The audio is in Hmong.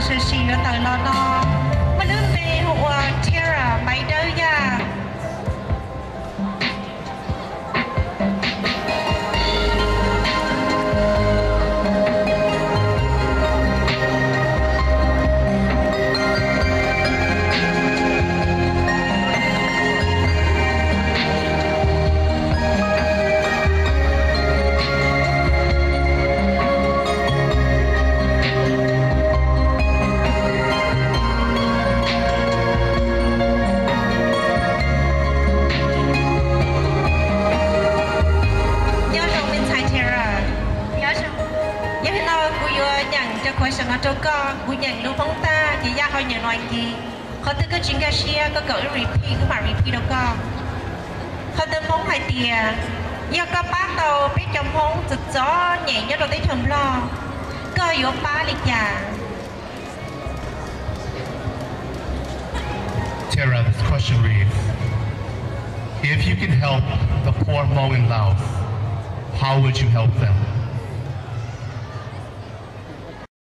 Tam sim yuav tawm los no muaj lub npe hu ua Tara Maiv Dawb Yaj. Nyob zoo me ntxhais Tara. Yog li no kuv yuav nyeem cov question no rau koj, kuv nyeem lus Hmoob tag ces Yaj ho nyeem lus Askiv. Qhov twg koj tsis nkag siab koj kom wb repeat, wb mam repeat rau koj. Qhov ntawv Hmoob hais tias, yog koj pab tau peb cov Hmoob txom txom nyem nyob rau teb chaws Nplog, koj yuav pab li cas? Tara, this question reads, if you can help the poor Hmong in Laos, how would you help them?